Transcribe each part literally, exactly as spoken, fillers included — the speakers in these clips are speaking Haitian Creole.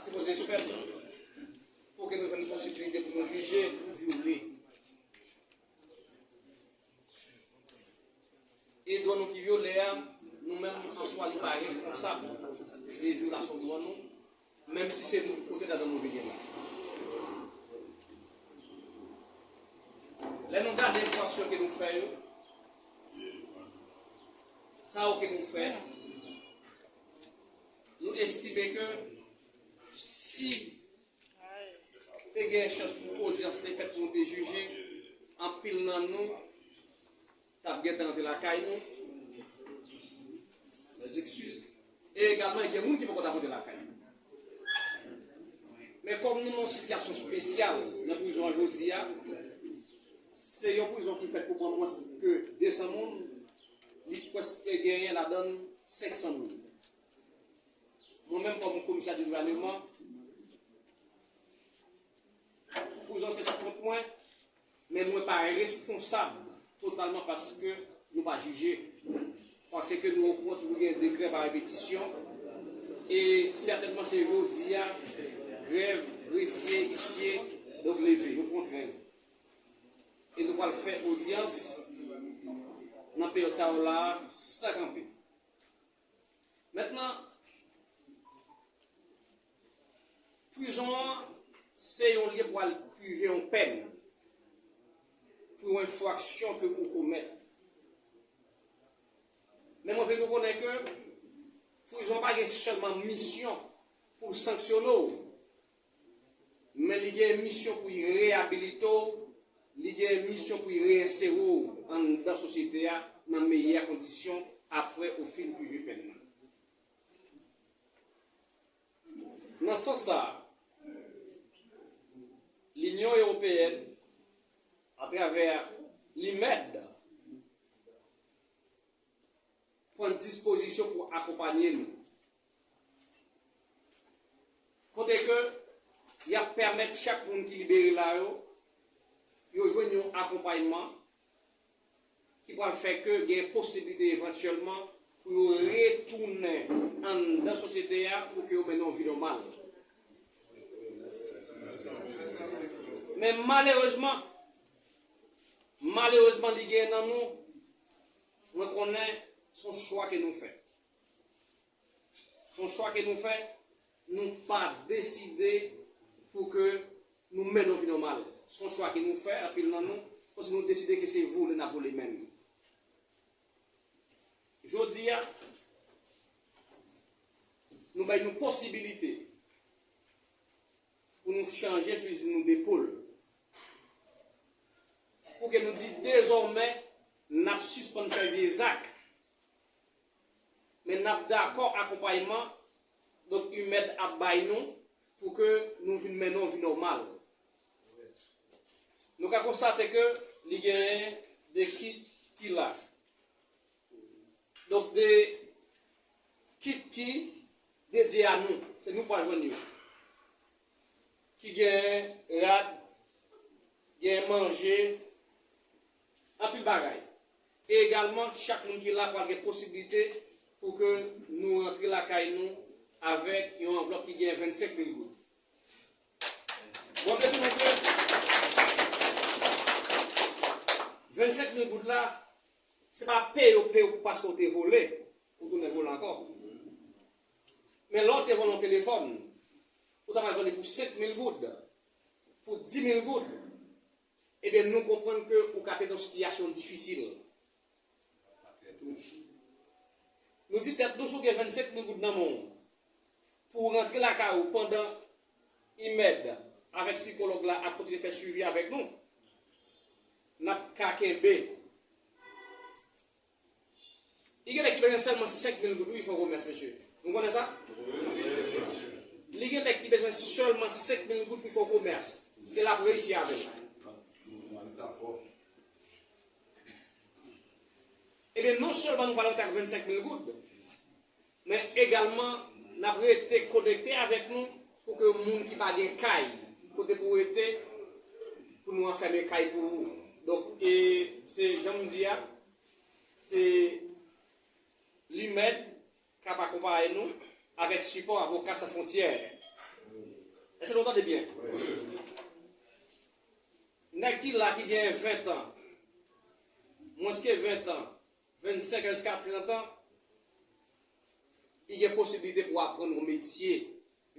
Sipoze fèt pou ke nou jwenn posibilite pou nou jije vyole. E dwa nou ki vyole a, nou menm an swa, li pa responsab de vyolasyon dwa nou, menm si se nou ki pote ladan nou vini la. Lè nou gade enfraksyon ke nou fè yo, sa yo ke nou fè, nou estime ke si te gen chans pou odyans te fèt pou nou te jije, anpil nan nou t ap gentan rantre lakay nou. Mes excuses. E egalman, gen moun ki poko t ap rantre lakay yo. Men kòm nou nan yon sitiyasyon espesyal nan prizon an jodi a, se yon prizon ki fèt pou pran mwens ke de san moun, li prèske genyen ladan l senk san moun. Mwen menm kòm komisè di gouvèneman, prizon se sou kont mwen, men mwen pa responsab totalman paske nou pa jije. Paske nou okont nou gen dekrè pa repetisyon. E sètènman se jodi a, grèv grefye, isye, donk leve, yo pran tren. E nou pral fè odyans nan peryòd sa yo la san kanpe. Mentnan, prizon an se yon lye pou al pije yon pèn pou yon enfraksyon ke ou komèt. Men mwen vle nou konnen ke prizon an pa gen sèlman misyon pou l sanksyone w, men li gen misyon pou l reyabilite w, li gen misyon pou l reyensere w anndan sosyete a nan meyè kondisyon apre ou fin pije pèn nan. Nan sans sa a, Linyon Ewopeyèn, atravè Limèd, pran dispozisyon pou akonpaye nou. Kote ke y ap pèmèt chak moun ki libere la yo, yo jwenn yon akonpayman ki pral fè ke gen posiblite evantyèlman pou yo retounen anndan sosyete a pou ke yo mennen yon vi nòmal. Men malerezman, malerezman, li gen nan nou, mwen konnen se yon chwa ke nou fè. Se yon chwa ke nou fè, nou pa deside pou ke nou mennen yon vi nòmal. Se yon chwa ke nou fè, anpil nan nou, kòmsi nou deside ke se vole n ap vole menm. Jodi a, nou bay nou posibilite pou nou chanje fizi nou depol. Pou ke nou di dezòmè, n ap sispann fè vye zak. Men n ap dakò akonpayman, donk, Limèd ap bay nou pou ke nou vin mennen yon vi nòmal. Nou ka konstate ke li genyen de kit ki la. Donk, de kit ki dedye a nou. Se nou k pral jwenn yo. Ki gen rad, gen manje, anpil bagay. E egalman, chak moun ki la pral gen posiblite pou ke nou rantre lakay nou avèk yon anvlòp ki gen vennsenk mil goud. Mwen vle di nou ke vennsenk mil goud la, se pa peye yo peye w paske w te vole, ou tounen vole ankò. Men lè w te vòlè yon telefòn, ou ta pral vòlè pou senk mil goud, pou dis mil goud, ebyen, nou konprann ke ou ka te nan yon sitiyasyon difisil. Nou di tèt nou, si w gen vennsenk mil goud nan men w, pou w rantre lakay ou pandan Limèd avèk sikològ la ap kontinye fè swivi avèk nou, n ap ka kenbe. Li gen nèg ki bezwen sèlman senk mil goud, wi, fò komès, mesye. Nou konnen sa? Li gen nèg ki bezwen sèlman senk mil goud pou fè komès. E l ap reyisi avè l. Ebyen, non sèlman nou pral rantre ak vennsenk mil goud, men egalman, n ap rete konekte avèk nou pou ke moun ki pa gen kay, kote pou rete, pou nou anfèmen kay pou ou. Donk, e se jan m di a, se Limèd k ap akonpaye nou avèk sipò Avoka San Fwontyè. Èske nou tande byen? Nèg ki la ki gen ven tan, mwens ke ven tan, vennsenk a jiska trant an, li gen posiblite pou aprann yon metye,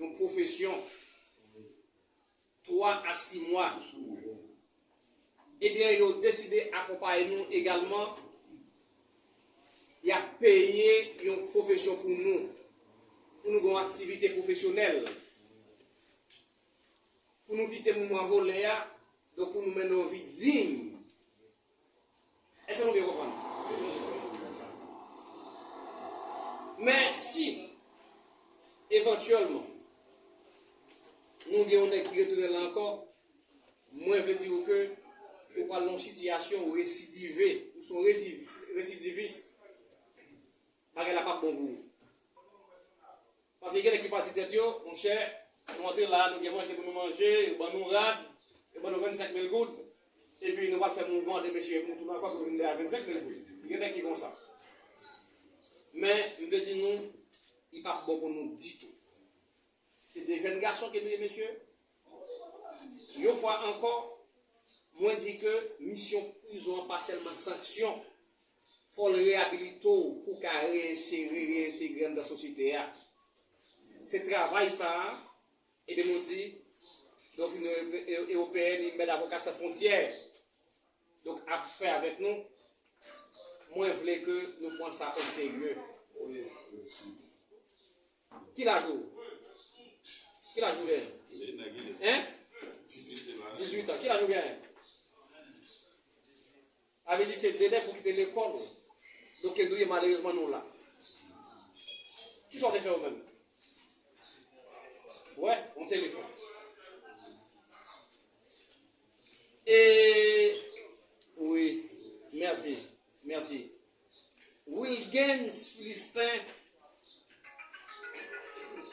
yon pwofesyon, twa a sis mwa. Ebyen, yo deside akonpaye nou egalman. Y ap peye yon pwofesyon pou nou, pou nou gen yon aktivite pwofesyonèl, pou nou kite mouvman vòlè a, donk pou nou mennen yon vi diy. Èske nou byen konprann? Men si, evantyèlman, nou gen yon nèg ki retounen la ankò, mwen vle di w ke ou pral nan yon sitiyasyon ou residive, ou se yon rediv-, residivis, bagay la p ap bon pou ou. Paske gen nèg ki pati tèt yo, monchè, nou antre la, nou gen manje pou nou manje, yo ban nou rad, yo ban nou vennsenk mil goud, epi nou pral fè mouvman de mesye pou nou tounen ankò pou vin de a vennsenk mil goud. Gen nèg ki konsa. Men, m vle di nou, li p ap bon pou nou ditou. Se de jèn gason ke nou ye, mesye. Yon fwa ankò, mwen di ke misyon prizon an pa sèlman sanksyon, fò l reyabilite w pou w ka reensere, reyentegre anndan sosyete a. Se travay sa a, ebyen nou di, Doktrin Ewopeyen, Mèd Avoka San Fwontyè, donk, ap fè avèk nou, mwen vle ke nou pran sa o serye. Ki laj ou? Ki laj ou genyen? Hein? Dizuit an. Ki laj ou genyen? Sa vle di se de nèg pou kite lekòl. Donk, ke nou ye, malerezman, nou la. Kisa w te fè ou menm? Wè, yon telefòn. E, wi, mèsi, mèsi. Wilgens Philistin,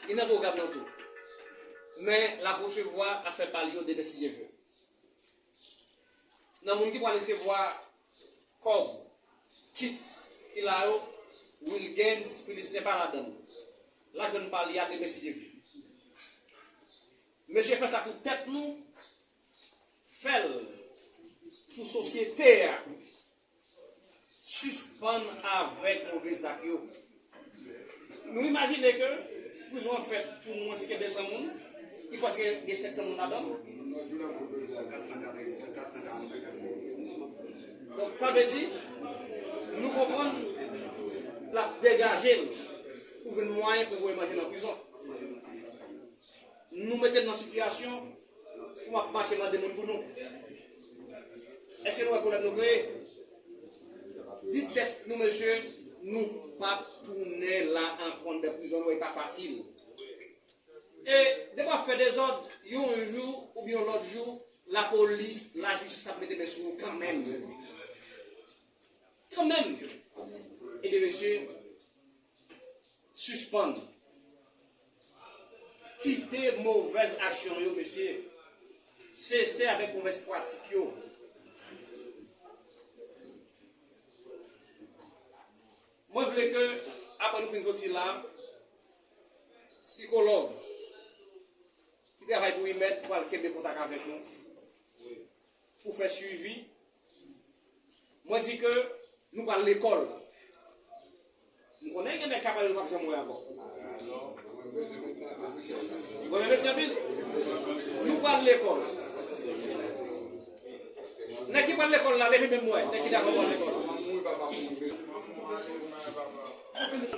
li nan pwogram nan tou. Men, l ap resevwa afè pa l yo demen si Dye vle. Nan moun ki pral resevwa kòb, kit ki la yo, Wilgens Philistin pa ladan l. L ap jwenn pa li a demen si Dye vle. Mesye, fè sa pou tèt nou, fè l pou sosyete a. Sispann avèk move zak yo. Nou imajine ke prizon an fèt pou mwens ke de san moun, li prèske gen senk san moun ladan l. Donk, sa vle di, nou konprann l ap degaje l pou jwenn mwayen pou voye manje nan prizon. Nou mete n nan sitiyasyon pou m ap mache mande moun pou nou. Èske nou wè pwoblèm nou kreye? Di tèt nou, mesye, nou p ap tounen la ankò anndan prizon, nou wè, e pa fasil. E depi w ap fè dezòd, yon jou oubyen yon lòt jou, lapolis, lajistis ap mete men sou ou kanmenm. Kanmenm. Ebyen, mesye, sispann. Kite movèz aksyon yo, mesye. Sese avèk movèz pratik yo. Mwen vle ke, apre nou fin soti la, sikològ ki travay pou IMED pral kenbe kontak avèk nou pou fè swivi. Mwen di ke nou pral lekòl. M konnen gen nèg k ap pale nou p ap janm wè ankò. Mwen renmen ti anpil. Nou pral lekòl. Nèg ki pral lekòl la, leve men m wè. Nèg ki dakò pral lekòl.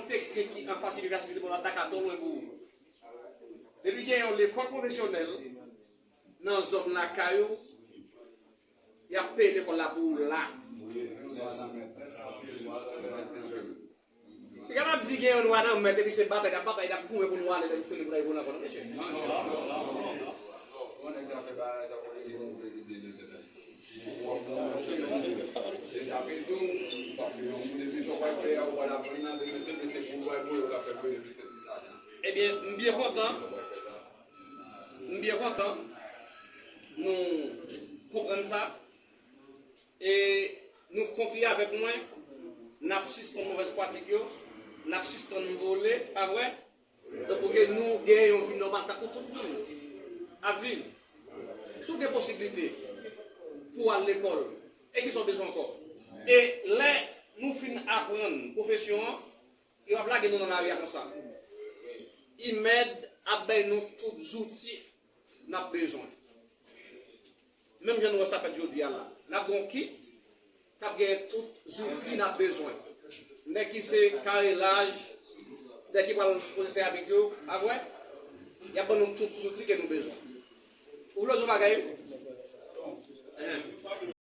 Teknik ki anfas inivèsite Bòlòt la ka twò lwen pou ou. Depi gen yon lekòl pwofesyonèl nan zòn lakay ou, y ap peye lekòl la pou ou la. Li ka t ap di gen yon nwa nan mèt, epi se batay, y ap batay, y ap goumen pou nwa, lè nou fini pou n al voye nan kò nou, mesye. Ebyen, m byen kontan. M byen kontan nou konprann sa. E nou konkli avèk mwen, n ap sispann movèz pratik yo, n ap sispann vole, pa vre? Donk, pou ke nou gen yon vi nòmal tankou tout moun. ap viv. Si w gen posiblite pou w al lekòl, e kisa w bezwen ankò? E lè nou fin aprann pwofesyon an, yo ap lage nou nan lari a konsa. IMED ap bay nou tout zouti n ap bezwen. Menm jan nou wè sa fèt jodi a la. N ap gen yon kit k ap gen tout zouti n ap bezwen. Nèg ki se karelaj, nèg ki pral poze seyramik yo, pa vre? Y ap ban nou tout zouti ke nou bezwen. Ou vle yon bagay? Enhen.